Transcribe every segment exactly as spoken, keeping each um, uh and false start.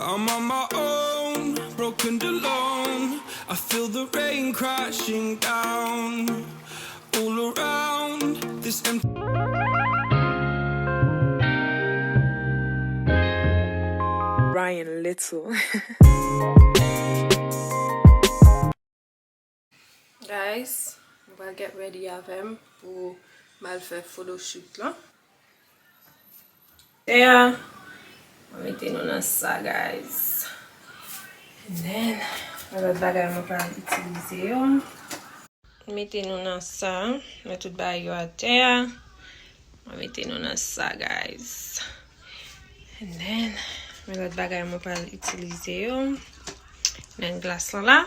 I'm on my own, broken alone. I feel the rain crashing down all around this empty. Ryan Little. Guys, nou pral get ready avè m pou m al fè photoshoot lan. Yeah, mwen mete nou nan sa, guys. And then, yon lòt bagay mwen pral itilize yo. Mete nou nan sa, met tout bagay yo atè a. Mwen mete nou nan sa, guys. And then, men lòt bagay mwen pral itilize yo. Men glas lan la.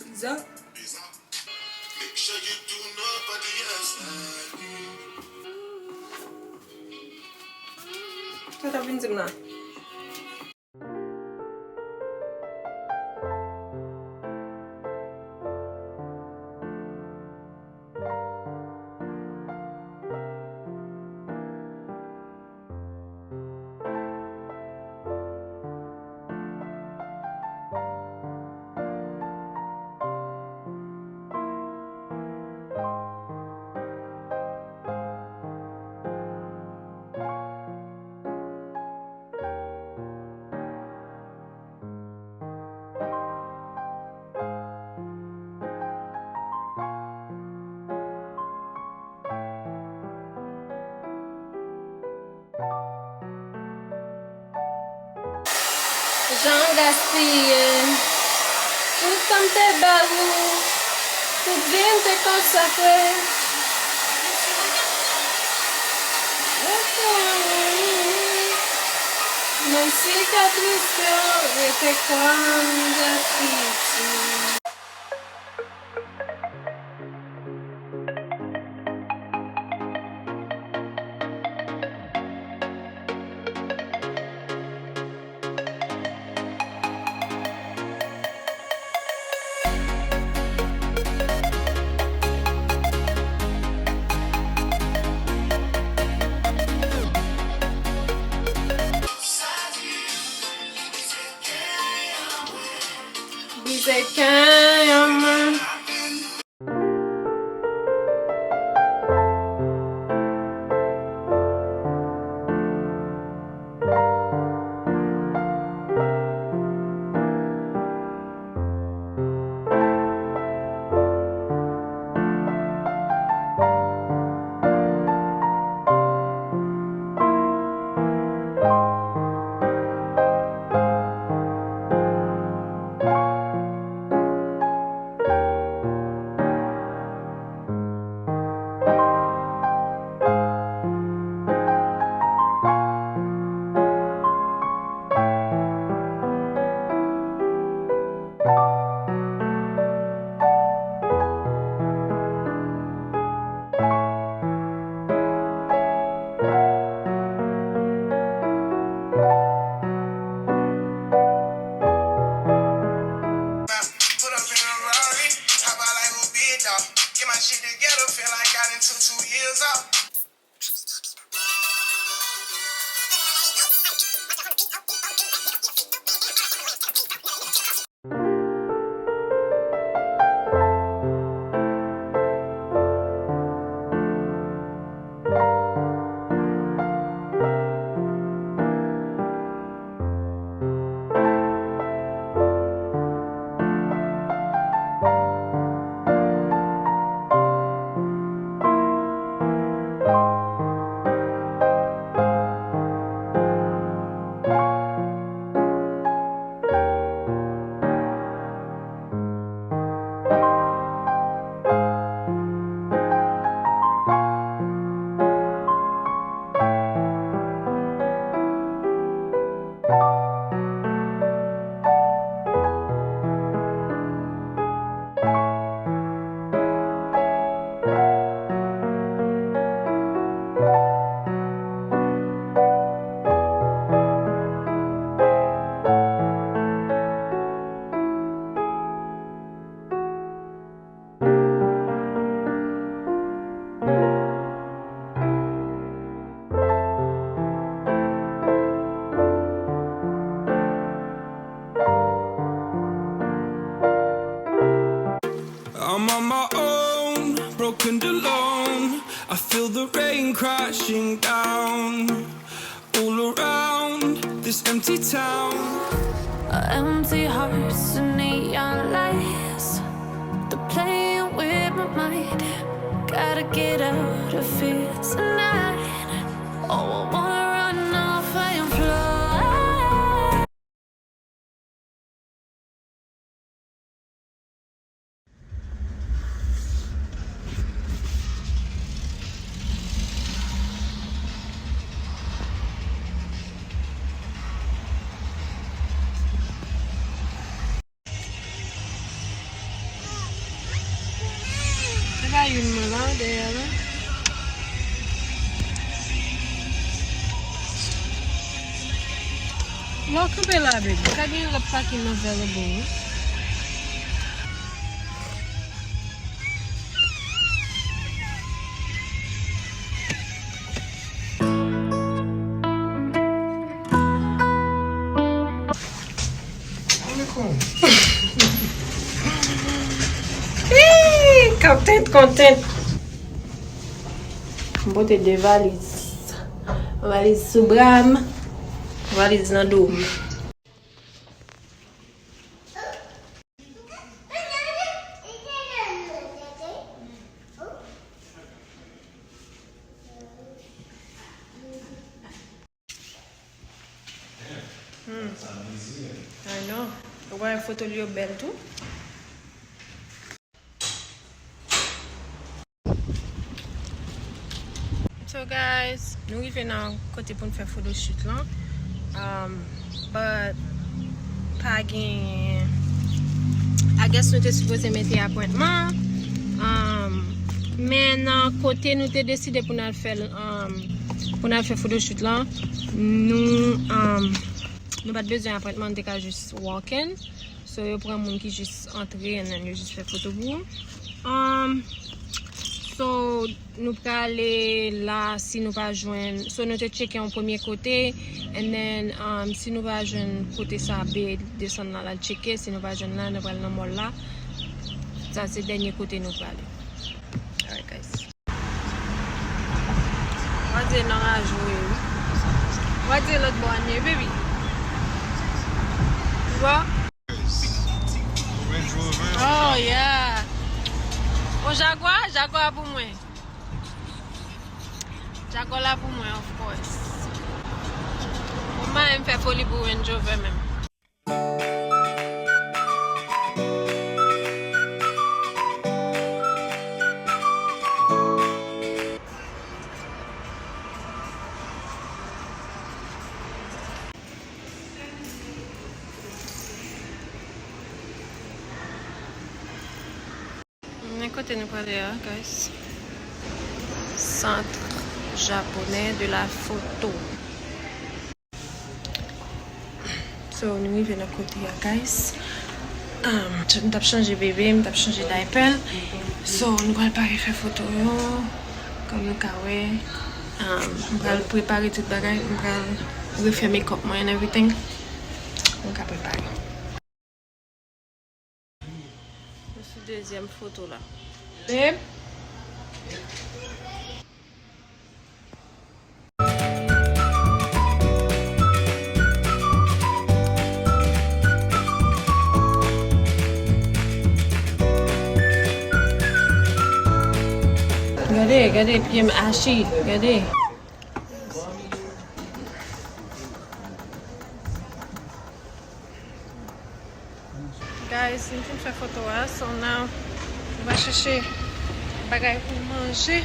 Biza. Sa t ap vin di m la? Jan w gaspiye tout tan m te ba ou, tout vi m te konsakre. Men sikatris yo rete kòm grafiti. Bize ken an mwen. Pull up in a Rari, hop out like who big dog. Get my shit together, feel like I done took two years off. Crashing down all around this empty town. Empty hearts and neon lights. They're playing with my mind. Gotta get out of here tonight. Oh, I wanna run off and fly. Se pa youn mwen la, dèyè la. Lè w kanpe la, baby, ka gen lòt pakin available wi. Ih, kontent, kontent. M pote de valiz. Yon valiz sou bra m, yon valiz nan do m. Hmm. I know. Ou pa wè foto li yo bèl tou? So guys, nou rive nan kote pou n fè photoshoot lan. Um, but pa gen, I guess nou te sipoze mete apwentman. Um, men nan kote nou te deside pou n al fè l, um, pou n al fè photoshoot lan, nou, um, nou pa t bezwen apwentman, nou te ka jis walk in. So yo pran moun ki jis antre and then yo jis fè foto pou ou. Um, so nou prale la, si nou pa jwenn, so nou te tcheke yon premye kote, and then, um, si nou pa jwenn kote sa, be desann nan la tcheke, si nou pa jwenn la, nou pral nan mall la. Sa se dènye kote nou prale. Alright guys. Wa di nan raje wi. Wa di lòt bò an ye, baby. Bò. Range Rover. Oh yeah. On Jaguar, Jaguar pou mwen. Jaguar la pou mwen, of course. Mwen menm fè foli pou Range Rover menm. Men kote nou prale a, guys. Centre japonais de la photo. So, nou rive nan kote a, guys. Um, m t ap chanje bebe, m t ap chanje diaper. So, nou pral pare fè foto yo. Kòm nou ka wè, um, m pral prepare tout bagay. M pral refè makeup mwen and everything. Nou ka prepare. Nou sou dezyèm foto la. Babe. Gade, gade pye m achi, gade. Guys, m fin fè foto a, so now, m va chèche bagay pou manje.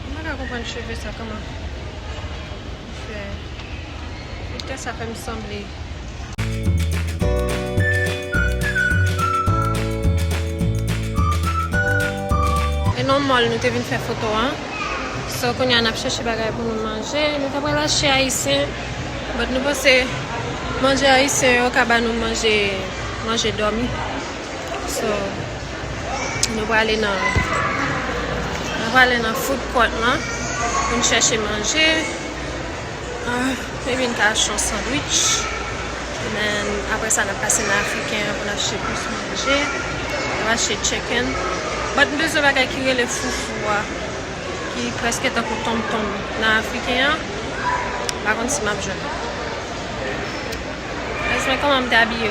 M pa ka konprann cheve sa kòman. Fè, filtè sa fè m sanble. E nan mall nou te vin fè foto an. So, kounye a n ap chèche bagay pou nou manje. Nou ta pral achte ayisyen, but nou panse manje ayisyen yo ka ba nou manje, manje dòmi. So, nou prale nan, nou prale nan food court lan pou n chèche manje. Ah, maybe n ka achte yon sandwich. And then, apre sa, n ap pase nan Afriken an pou n achte plis manje. N ap achte chicken. But m bezwen bagay ki rele foufou a. Li prèske tankou tonmtonm nan afriken an. M pa konn si m ap jwenn. Rès mwen kòman m te abiye.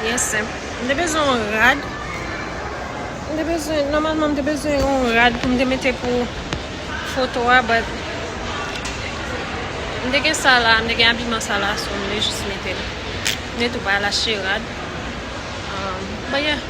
Byen senp. M te bezwen yon rad. M te bezwen, nòmalman, m te bezwen yon rad pou m te mete pou foto a, but m te gen sa la, m te gen abiman sa la, so m te jis mete l. M te tou pa al achte rad. Um, but yeah.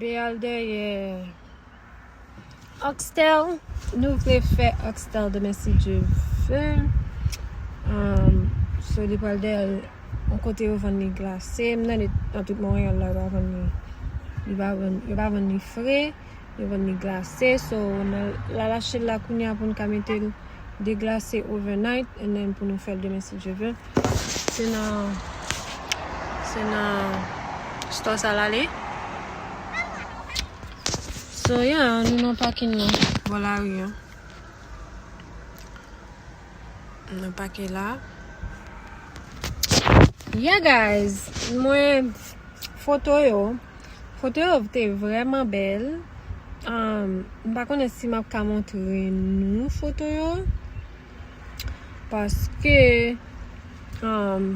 Be al dèyè Oxtail. Nou vle fè oxtail demen si Dye vle. Um, so, li pral dèyè yon kote yo vann li glase. M tande nan tout Monreyal la, yo pa vann li. Li pa vann, yo pa vann li fre. Yo vann li glase. So, n al achte l la kounye a pou n ka mete l deglase overnight, and then pou nou fè l demen si Dye vle. Se nan, se nan store sa l ale. So, yeah, nou nan pakin nan bò lari an. Nan pake la. Yeah, guys, mwen, foto yo, foto yo te vrèman bèl. Um, m pa konnen si m ap ka montre nou foto yo. Paske, um,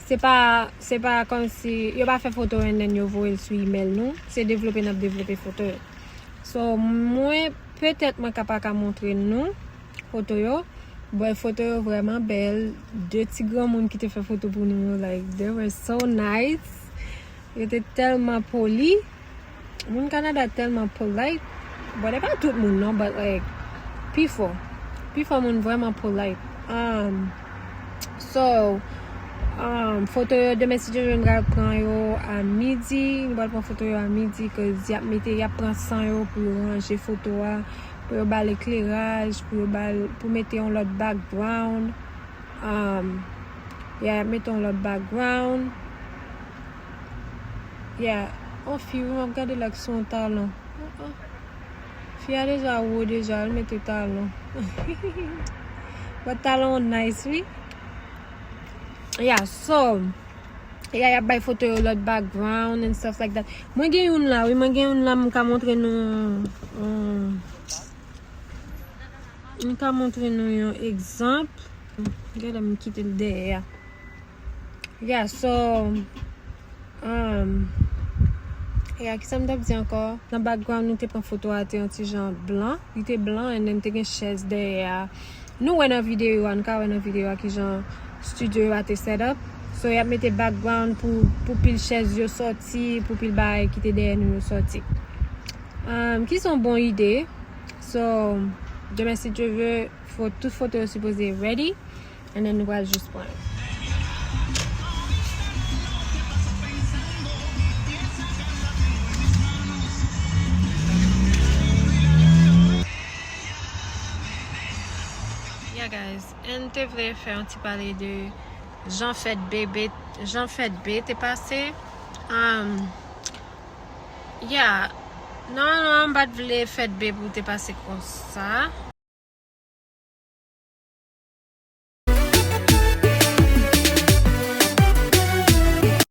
se pa, se pa kòmsi yo pa fè foto and then yo voye l sou email nou. Se devlope n ap devlope foto yo. So, mwen, petèt mwen ka pa ka montre nou foto yo. But foto yo vrèman bèl. De ti granmoun ki te fè foto pou nou yo, like, they were so nice. Yo te tèlman poli. Moun Kanada tèlman polite. But e pa tout moun non, but, like, pifò. Pifò moun vrèman polite. Um, so, um, foto yo demen si Dye vle m pral pran yo a midi. Nou pral pran foto yo a midi, 'cause y ap mete, y ap pran san yo pou yo ranje foto a, pou yo ba l ekleraj, pou yo ba l, pou mete yon lòt background. Um, yeah, y ap mete yon lòt background. Yeah, on fi, wi, m ap gade la ki sou yon talon. Uh-uh. Fi a deja wo deja, l mete talon. But talon nice, wi. Yeah, so, yeah, y ap bay foto yo lòt background and stuff like that. Mwen gen youn la, wi, mwen gen youn la, m ka montre nou, um, m ka montre nou yon egzanp. Gade m kite l dèyè a. Yeah, so, um, yeah, kisa m t ap di ankò? Nan background, nou te pran foto a, te yon ti jan blan. Li te blan, and then te gen chèz dèyè a. Nou wè nan videyo a, nou ka wè nan videyo a kijan studio yo a te set up. So, y ap mete background pou, pou pil chèz yo sòti, pou pil bagay ki te dèyè nou yo sòti. Um, ki se yon bon ide. So, demen si Dye vle, fo-, tout foto yo sipoze ready. And then nou pral jis pran yo. Yeah, guys, and te vle fè yon ti pale de jan fèt bebe, jan fèt be te pase. Um, Yeah. Nòmalman, m pa t vle fèt be pou te pase konsa.